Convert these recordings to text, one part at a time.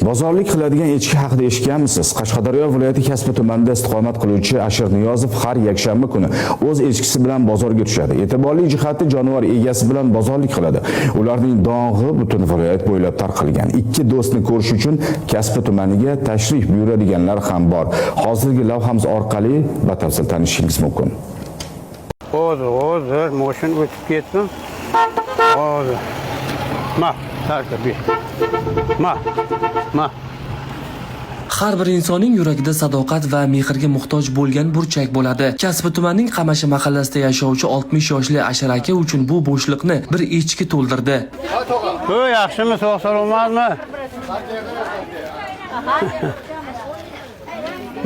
Bozorlik qiladigan echki haqida eshitganmisiz? Qashqadaryo viloyati Kasbi tumanida istiqomat qiluvchi Ashir Niyozov har yakshanba kuni o'z echkisi bilan bozorga tushadi. E'tiborli jihati, jonivor egasi bilan bozorlik qiladi. Ularning dong'i butun viloyat bo'ylab tarqalgan. Ikki do'stni ko'rish uchun Kasbi tumaniga tashrif buyuradiganlar ham bor. Hozirgi lavhamiz orqali batafsil tanishishingiz mumkin. Hozir, hozir moshin o'tib ketsin. Hozir. Ma, tarka ber. Ma. Ma. Har bir insonning yuragida sadoqat va mehrga muhtoj bo'lgan burchak bo'ladi. Kasbi tumanining Qamashi mahallasida yashovchi 60 yoshli Ashir aka uchun bu bo'shliqni bir echki to'ldirdi. Ho, yaxshimi, sog' salomatmi?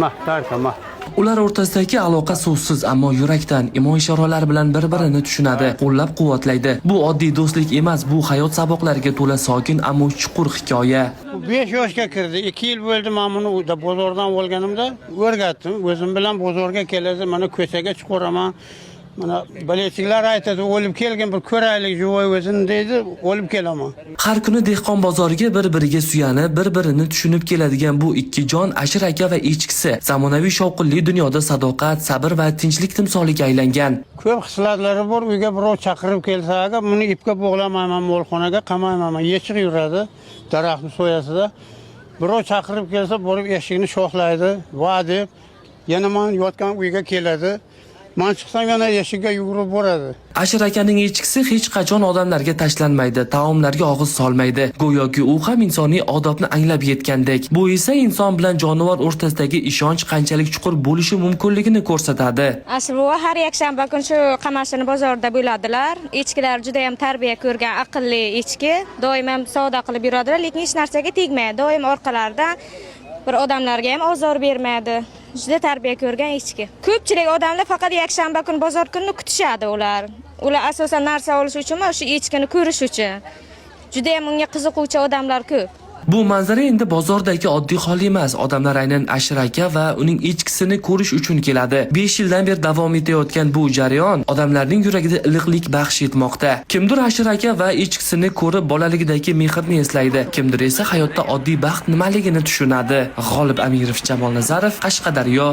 Ma, tarka, ma. Ular o'rtasidagi aloqa so'zsiz, ammo yurakdan, imo ishoralar bilan bir-birini tushunadi, qo'llab-quvvatlaydi. Bu oddiy do'stlik emas, bu hayot saboqlariga to'la sokin, ammo chuqur hikoya. Bu 5 yoshga kirdi. 2 yil bo'ldi men buni uyda bozordan olganimda o'rgatdim. O'zim bilan bozorga keladi, mana ko'chaga chiqaraman. Mana biletchilar aytadi, o'lib kelgin, bir ko'raylik живой o'zini deydi, o'lib kelaman. Har kuni dehqon bozoriga bir-biriga suyanib, bir-birini tushunib keladigan bu ikki jon, Ashir aka va echkisi, zamonaviy shovqinli dunyoda sadoqat, sabr va tinchlik timsoliga aylangan. Ko'p hislatlari bor, uyga birov chaqirib kelsa, agar buni ipga bog'lamayman, molxonaga qamayman, yechiq yuradi daraxtni soyasida. Birov chaqirib kelsa, borib eshikni shoxlaydi, va deb yana man yotgan uyga keladi. Man chiqsam, yana eshikka yugurib boradi. Ashir akaning echkisi hech qachon odamlarga tashlanmaydi, taomlarga og'iz solmaydi. Go'yoki u ham insoniy odobni anglab yetgandek. Bu esa inson bilan jonivor o'rtasidagi ishonch qanchalik chuqur bo'lishi mumkinligini ko'rsatadi. Ashir buva har yakshanba kun shu Qamashini bozorida bo'ladilar. Echkilar juda ham tarbiya ko'rgan, aqlli echki. Doim ham savdo qilib yuradilar, lekin hech narsaga tegmaydi. Doim orqalaridan, bir odamlarga ham ozor bermaydi. Juda tarbiya ko'rgan echki. Ko'pchilik odamlar faqat yakshanba kun bozor kunini kutishadi ular. Ular asosan narsa olish uchun emas, shu echkini ko'rish uchun. Juda ham unga qiziquvchi odamlar ko'p. Bu manzara endi bozordagi oddiy hol emas. Odamlar aynan Ashir aka va uning echkisini ko'rish uchun keladi. 5 yildan beri davom etayotgan bu jarayon odamlarning yuragida iliqlik baxsh etmoqda. Kimdir Ashir aka va echkisini ko'rib bolaligidagi mehrni eslaydi, kimdir esa hayotda oddiy baxt nimaligini tushunadi. G'olib Amirov, Jamol Nazarov, Qashqadaryo.